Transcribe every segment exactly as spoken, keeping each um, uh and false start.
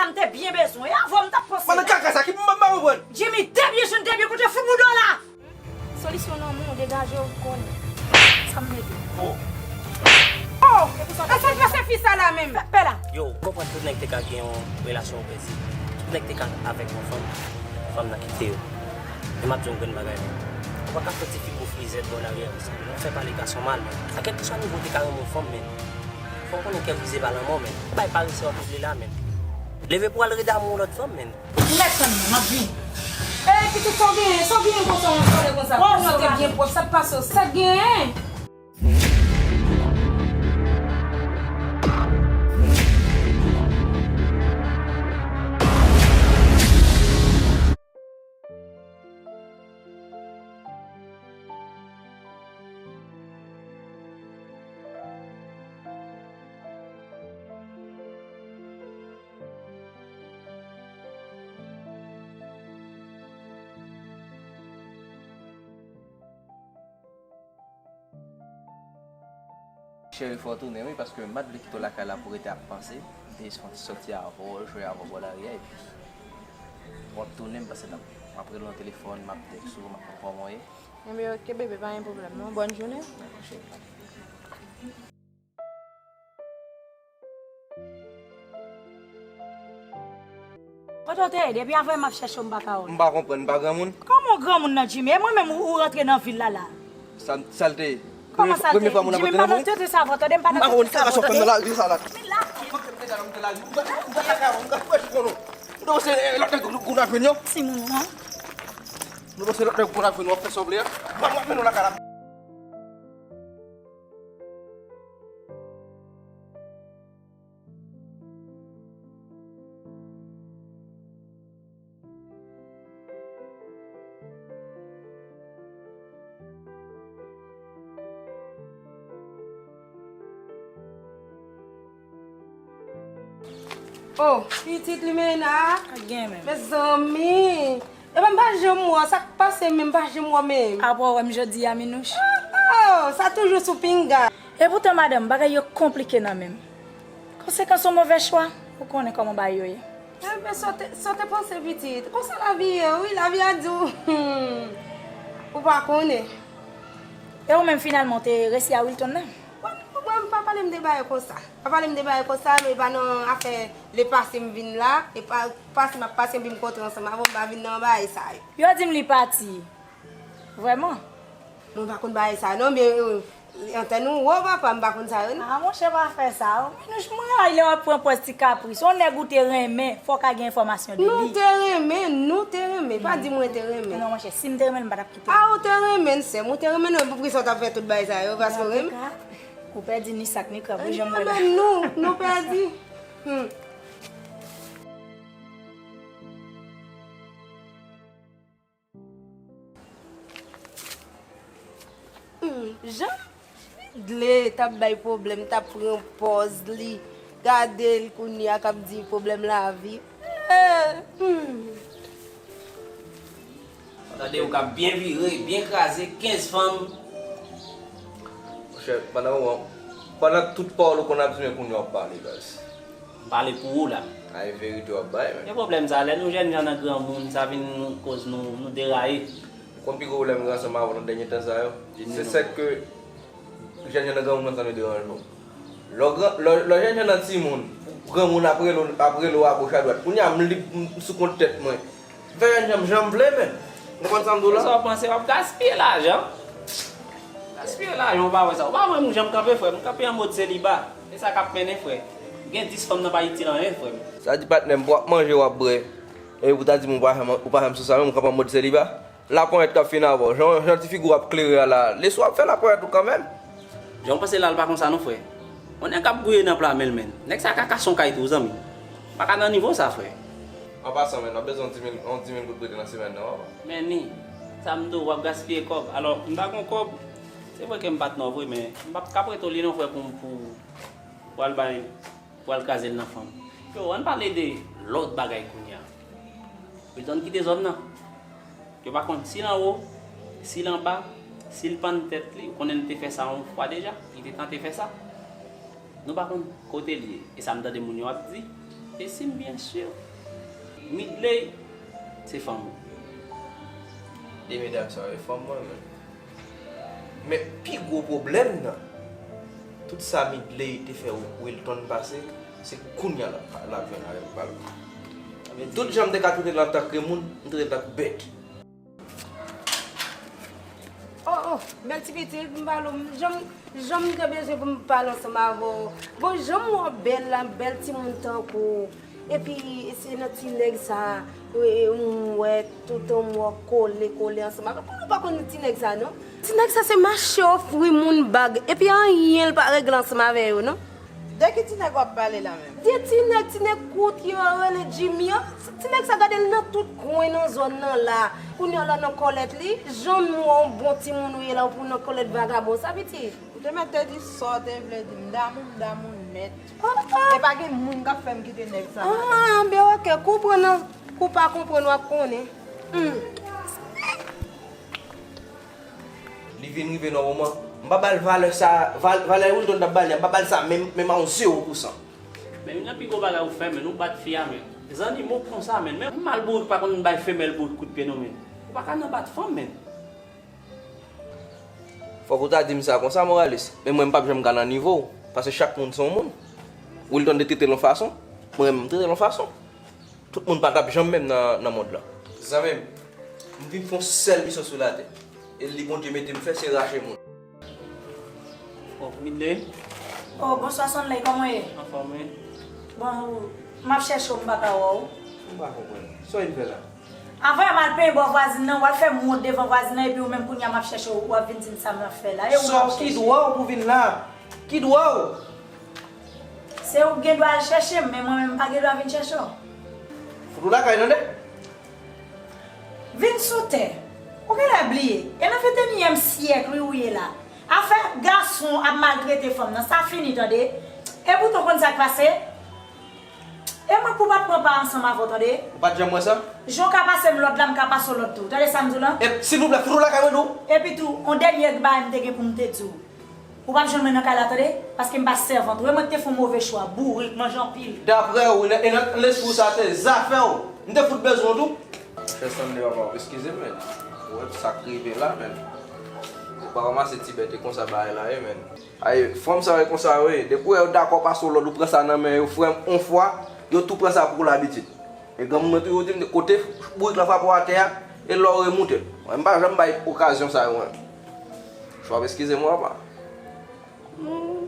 M te byen bezwen. E avè w m t ap panse. Mwen nan kaka sa ki m pa konprann. Jimmy, te byen jwenn, te byen kote fou bouda w la. Solisyon nan men w, degaje w, konnen sa m mete. Oh. Oh! E sa k pase fi sa la menm? Pè la. Yo, ou konprann tout nèg te ka gen yon relasyon opresi. Tout nèg te ka avèk yon fanm, fanm nan kite yo. E m ap di yon grenn bagay, men. Ou pa ka fè ti figi w frizèt bò lari a konsa. Ou fè pale gason mal, men. A kèlkeswa nivo w te ka renmen yon fanm, men. Fò w konnen kè brize pa lanmò, men. Bay parese w ap regle la, men. Leve pou w al rede amou yon lòt fanm, men. Ou mèt tann mwen, m ap vini. Ey, pitit, sa w genyen? Sa w genyen konsa, w ap pale konsa? Kòm w te byen pwòp, sa k pase w? Sa k genyen? Cheri, fò w tounen, wi, paske m pa t vle kite w lakay la pou w rete ap panse. M te jis fè yon ti sòti avè w, jwe avè w bò lari a, epi, bon, m tounen, m pase nan, m ap rele w nan telefòn, m ap tèks ou, m ap konn kòman w ye. Enben, oke, bebe, pa gen pwoblèm, non. Bòn jounen. Dakò, cheri. Kote w te ye? Depi avè m ap chèche w, m pa ka wè w. M pa konprann, m pa granmoun. Kòman w granmoun nan, Jimmy? E mwen menm ou, ou rantre nan vil la, la? Sa, sa l te ye? Kòman sa l te ye? Premye fwa moun ap rantre nan moun. Jimmy, m pa nan tete sa avè w, tande, m pa nan tete sa avè w, tande. Mila. Ou panse lòt nèg ou konnen? Timoun ou an? Ou panse lòt nèg ou konnen ap jwenn ou ap fè sa w vle a? M ap, m ap mennen w lakay la. Oh, pitit Limena. Ak gen menm. Mezanmi. Epa m pa janm wè w, sa k pase menm, m pa janm wè w menm. Apa w wè m jodi a, Minouch? Oh, sa toujou sou pinga. Epoutan, madanm, bagay yo konplike nan men m. Konsekans yon movè chwa, ou konnen kòman bagay yo ye. Enben, sa w te, sa w te panse, pitit? Konsa lavi ye, wi, lavi a di w. Hmm. Ou pa konnen. E ou menm, finalman, w te resi a Wilton nan? Mwen, mwen, m pa pale m de bagay konsa. Pa pale m de bagay konsa, men pa nan afè lepase m vin la, e pa, pase m ap pase, m vin kontre ansanm avè w, m pa vin nan bagay sa yo. Yo di m li pati. Vrèman? Mwen pa konn bagay sa yo, non, men, euh, antèn ou wo, papa, m pa konn sa yo, non. Ah, monchè, pa fè sa, oh. Minouch, mwen rayi lè w ap pran pòz ti kapris. Yon nèg ou te renmen, fò w ka gen enfòmasyon de li. Nou te renmen, nou te renmen. Pa di mwen te renmen. Non, monchè, si m te renmen l, m pa t ap kite l. Ah, ou te renmen, sè m, ou te renmen, non, poukisa w t ap fè tout bagay sa yo, paske w renmen? Antouka, ou pèdi ni sak ni krab, ou janm wè la. Enben, nou, nou pèdi. Hmm. Hmm, jan Dle t ap bay pwoblèm, t ap pran pòz li. Gade l kounye a k ap di pwoblèm lavi. Eh, hmm. Tande ou k ap byen vire, byen kraze, kenz fanm. Monchè, pandan ou, pandan tout pawòl ou konn ap di, men kounye a w ap pale, baz. M pale pou ou la. Ay, verite w ap bay, men. Gen pwoblèm sa, lè nou jèn jan nan granmoun, sa vin koz nou, nou deraye. Ou konn pi gwo pwoblèm gen ansanm avè w nan dènye tan sa yo? Se sèt ke jèn jan nan granmoun nan sa nou deranje w. Lè w gran, lè, lè jèn jan nan timoun, granmoun ap rele w, ap rele w agoch adwat. Kounye a, m lib, m sou kont tèt mwen. M fè jèn jan m jan m vle, men. Ou konprann sa m di w la? Sa w panse w ap gaspiye lajan? Gaspiye lajan, ou pa wè sa. Ou pa wè m jan m kanpe, frè m? M kanpe an mod seliba. E sa k ap mennen, frè. Gen dis fanm nan pa itil anyen, frè m. Sa di patnè m, w ap manje, w ap bwè. E pou ta di m ou pa janm, ou pa janm sou sa menm, ou kanpe an mod seliba. Laponyèt k ap fini avè w. Jan, jan ti figi w ap klere a la. Lespwa ap fè laponyèt ou kanmenm. Jan w panse la l pa konsa non, frè. Yon nèg k ap gouye nan pla men l, men. Nèg sa ka kase yon kay tou, zanmi. Pa ka nan nivo sa, frè. An pasan, men, m ap bezwen yon di mil, yon di mil goud prete nan semèn nan, papa. Men ni, sa m di w, w ap gaspiye kòb. Alò, m pa gen kòb. Se vre ke m patnè w vre, men m p ap ka prete w li non, frè, pou, pou, pou al bay, pou al kraze l nan fanm. Yo, ann pale de lòt bagay kounye a. Wilton kite zòn nan. Yo pa konn si l anwo, si l anba, si l pann tèt li. Ou konnen l te fè sa yon fwa deja, li te tante fè sa. Nou pa konn kote l ye. E sa m tande moun yo ap di, E si m byen si, Midley se fanm ou. De medam sa yo, e fanm mwen menm. Men pi gwo pwoblèm nan, tout sa Midley te fè Wilton pase, se kounye a l ap, l ap jwenn avè l pral. Tout jan m te ka trete l antanke moun, m trete l tankou bèt. Oh, oh, bèl ti pitit, m pale w, jan m, jan m te bezwen pou m pale ansanm avè w. Bon, jan m wè w bèl la, bèl timoun tankou w. Epi, se nan ti nèg sa, e, e, m wè, toutan m wè w kole, kole ansanm avè l. Pou nou pa konn ti nèg sa, non? Ti nèg sa se mache ofri moun bag. Epi, anyen l pa regle ansanm avè yo, non? De ki ti nèg w ap pale la menm? De ti nèg, ti nèg kout yo rele Jimmy an. Ti nèg sa gade l nan tout kwen nan zòn nan la. Kounye a la nan kòlèt li. Jan m wè w bon timoun ou ye la, ou pou nan kòlèt vagabon sa, pitit. Ou te mèt te di sa w te vle di. M damou, m damou nèt. E pa gen moun k ap fè m kite nèg sa. Ah, ben oke, konprann, kou pa konprann, w ap konnen. Hmm. Li vin rive nan moman, m pa ba l valè sa, valè Wilton t ap ba li a, m pa ba l sa menm, menm a yon zewo pousan. Men youn nan pi gwo bagay ou fè, men, ou bat fi a, men. Zannimo konsa, men. Menm mal bourik pa konn bay femèl bourik kout pye, non, men. Ou pa ka nan bat fanm, men. Fòk ou ta di m sa konsa, Moralis. Men mwen, m p ap janm ka nan nivo w, paske chak moun se yon moun. Wilton te trete l yon fason, mwen menm, m trete l yon fason. Tout moun pa t ap janm menm nan, nan mond lan. Zanmi m, m vin fè yon sèl misyon sou latè. E li Bondye mete m fè, se rache moun. Oh, Midley. Oh, bonswa Sonley, kòman w ye? Anfòm, wi. Bon, m ap chèche w, m pa ka wè w. M pa konprann. Sa w vin fè la? Avan m al penyen bò vwazin nan, w al fè m wont devan vwazin nan, epi ou menm kounye a m ap chèche w, w ap vin di m sa m ap fè la. E ou m ap chèche. Ki dwa w pou vin la? Ki dwa w? Se ou k gen dwa al chèche m, men mwen menm m pa gen dwa vin chèche w. Fout ou lakay tande. Vin sou tè. Ou genlè bliye. E nan ventenyèm syèk wi ou ye la. Afè gason ap maltrete fanm nan, sa fini tande. Epoutan w konn sa k pase? E mwen pou pa t pran pa ansanm avè w tande. Ou pa t janm wè sa? Jan w ka pase m lòd la, m ka pase w lòd tou. Tande sa m di w lan? E silvouplè, fout ou lakay mwen tou. Epi tou, yon dènye bagay m te gen pou m te di w. Ou p ap jwenn mwen nan kay la tande, paske m pa sèvant ou. E mwen ki te fè yon move chwa, bourik, manje anpil. Daprè ou, e nan lespri w sa se zafè w. M te fout bezwen w tou. Monchè Stanley papa, eskize m, men. Ou wè sa k rive la, men. Ou pa ranmase ti bèt, e konsa bagay la ye, men. Ay, fanm sa yo e konsa yo ye. Depi w wè yo dakò pase w lòd, ou pran sa nan men yo, frè m, on fwa, yo tou pran sa pou labitid. E granmoun mwen toujou di m, kote bourik lan frape w atè a, e la w remoute l. Mwen, m pa janm bay okazyon sa yo, mwen. Chwa, eskize m, papa. Hmm,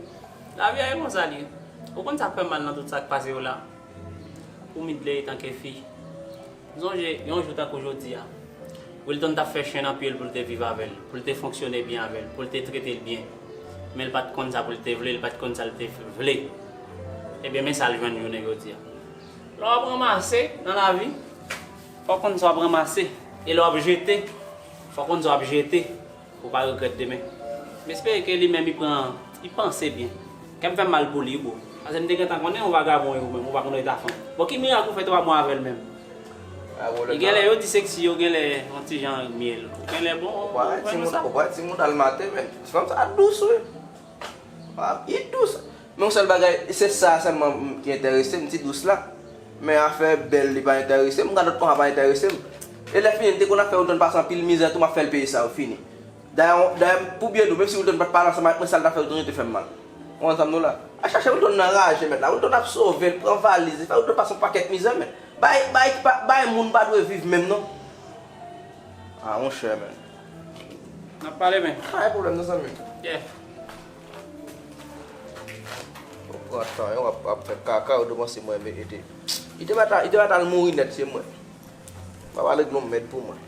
lavi a e konsa l ye. Ou konn sa k fè m mal nan tout sa k pase yo la? Pou Midley etanke fi. M sonje, yon jou tankou jodi a, Wilton t ap fè chen nan pye l pou l te viv avè l, pou l te fonksyone byen avè l, pou l te trete l byen. Men l pa t konn sa pou l te vle, l pa t konn sa l te vle. Ebyen, men sa l jwenn jounen jodi a. Lè w ap ranmase nan lavi, fò w konn sa w ap ranmase. E lè w ap jete, fò w konn sa w ap jete. Ou pa regrèt demen. M espere ke li menm li pran, li panse byen. Kè m fè m mal pou li wi bro. Paske m te gentan konnen yon vagabon wi ou menm, ou pa konn rete a fanm. Bon ki mirak ou fè twa mwa avè l menm? Li genlè yo di seksi yo genlè yon ti jan myèl. Ou genlè bon, ou wè nou sa. Ou pa wè timoun al maten men. Fanm sa dous wi. Li dous. Men yon sèl bagay, se sa sèlman ki enterese m, ti dous la. Men afè bèl li pa enterese m, gadòt konsa pa enterese m. E lè fini, m te konn ap fè Wilton pase anpil mizè tou, m ap fè l peye sa yo fini. Dayè, dayè, pou byen di w, menm si Wilton pa t pale ansanm avèk mwen, sa l ta fè Wilton yo te fè m mal. Ou konprann sa m di w la? A chache Wilton nan raje mèt la, Wilton ap sove l, pran valiz li, fè Wilton pase yon pakèt mizè mèt. Bay, bay, bay moun pa dwe viv menm non. Ah monchè men. N ap pale men. Pa gen pwoblèm non zanmi m. Yeah. Ou pran tan w ap, ap fè kaka, ou te panse mwen ete. Li te pa ta, li te pa ta al mouri nèt se mwen. Pa pale glon mèd pou mwen.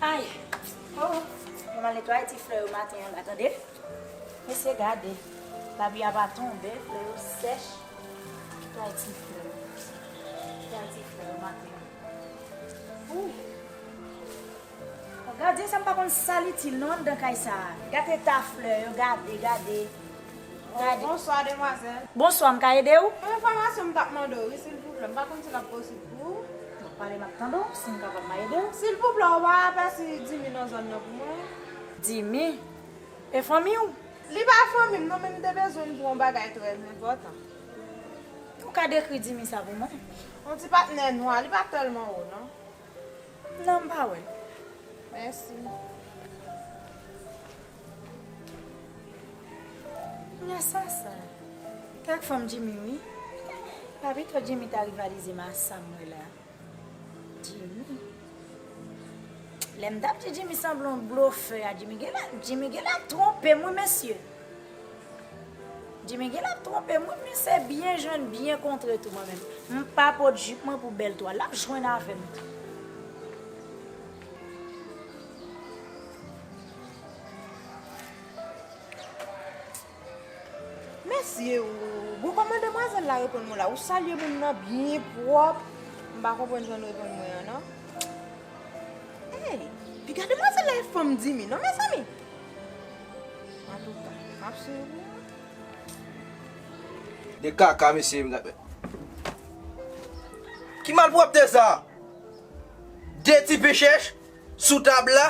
Ay! Oh! Mwen al netwaye ti flè yo maten an la, tande. Mesye, gade. Lapli a pa tonbe, flè yo sèch. Netwaye ti flè yo. Netwaye ti flè yo maten an. Ooh! Gade sa, m pa konn sa l itil non anndan kay sa a. Gade eta flè yo, gade, gade. Gade. Bonswa, demwazèl. Bonswa, m ka ede w? Yon enfòmasyon m t ap mande w, wi, silvouplè. M pa konn si l ap posib pou ou. Bon, pale, m ap tande w, si m kapab, m a ede w. Silvouplè, ou pa apersib Jimmy nan zòn nan pou mwen? Jimmy? E fanmi w? Li pa fanmi m, non, men m te bezwen l pou yon bagay trè enpòtan. Ou ka dekri Jimmy sa pou mwen? Yon ti patnè nwa, li pa tèlman wo, non. Non, m pa wè l. Mèsi. Mwen sa sa. Kèk fanm Jimmy, wi. Pa pito Jimmy ta rivalize m a sa m wè la. Jimmy. Lè m t ap di Jimmy sanble yon blofè a, Jimmy genlè, Jimmy genlè ap twonpe m, wi, mesye. Jimmy genlè ap twonpe m, wi, men se byen jwenn, byen kontre tou mwen menm. M pa pot jip mwen pou bèl tou a. L ap jwenn avè m tou. Mesye, ou, bon, kòman demwazèl la reponn mwen la? Ou salye moun nan byen pwòp. M pa konprann jan l reponn mwen an, non. Ey, piga demwazèl la e fanm Jimmy, non, mezanmi? Antouka, m ap swiv ou. De kaka, mesye, m ap. Ki malpwòpte sa? De ti pen chèch sou tab la,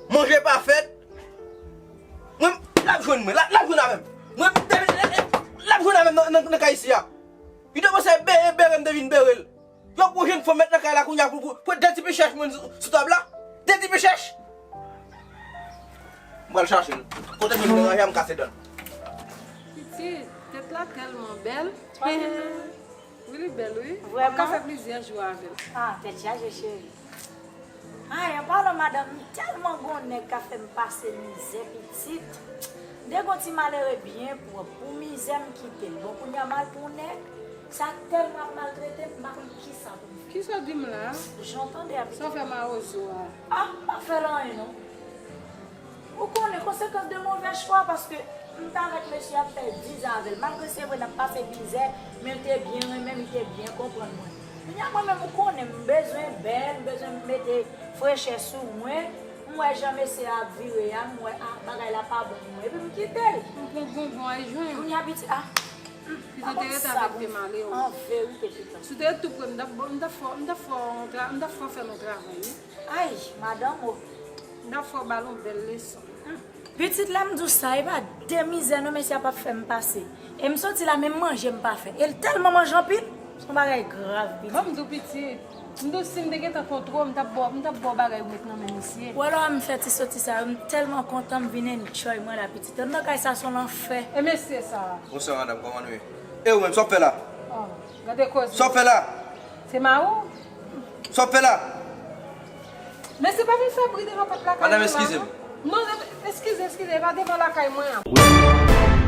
manje pa fèt. Mwen, l ap jwenn mwen, l ap, l ap jwenn avè m. Mwen, l ap jwenn avè m nan, nan, nan kay isi a. Li te panse bere, bere m te vin bere l. Yo pran jèn fanm mèt nan kay la kounye a pou, pou, pou de ti pen chèch mwen sou, sou tab la. De ti pen chèch. M pral chache l. Kote m vin deranje a, m kase dan l. Pitit, tèt la tèlman bèl. Wi, li bèl, wi. Vrèman? W ap ka fè plizyè jou avè l. Ah, tèt chaje, cheri. Ay, an palan madanm, m tèlman gon nèg k ap fè m pase mizè, pitit. M te gon ti malere byen pwòp. Pou mizè, m kite l. Bon, kounye a m al pou nèg, sa tèlman ap maltrete m, m pa konn kisa pou m fè. Kisa w di m la? Jan w tande a, pitit. Sa w fè mawozo a? Ah, m pa fè l anyen, non. Ou konnen konsekans de movè chwa, paske m t avèk mesye ap fè diz an avè l. Malgre se vre n ap pase mizè, men l te byen renmen m, li te byen konprann mwen. Kounye a mwen menm, ou konnen, m bezwen bèl, m bezwen mete frechè sou mwen. M wè jan mesye a ap vire a, m wè, ah, bagay la pa bon pou mwen. Epi m kite l. M pran bonbon a jwenn. Kounye a pitit, ah, m pa konn sa pou m fè. An verite, pitit. Si w te ret tou pre m, m t ap, m t ap fè, m t ap fè, m t ap fè w fè yon travay, wi. Ay, madanm, o. M t ap fè w ba l yon bèl leson. Pitit, lè m di w sa, e pa de mizè non, mesye a p ap fè m pase. E m soti la, menm manje m pa fè. E l tèlman manje anpil, se yon bagay grav, pitit. Ban m di w, pitit, m di w si m te gentan kontwole w, m t ap ba w, m t ap ba w bagay ou met nan men misye. Ou wè lè w wè m fè ti soti sa yo, m tèlman kontan, m vin enjoy mwen la, pitit. Anndan kay sa se yon lanfè. E mesye sa? Bonswa, madanm, kòman nou ye? E ou menm, sa w ap fè la? Oh, gade koze. Sa w ap fè la? Se mari w? Sa w ap fè la? Mesye, pa vin fè bri devan pòt lakay mwen la, non. Madanm, eskize m. Non, eskize, eskize, e pa devan lakay mwen an.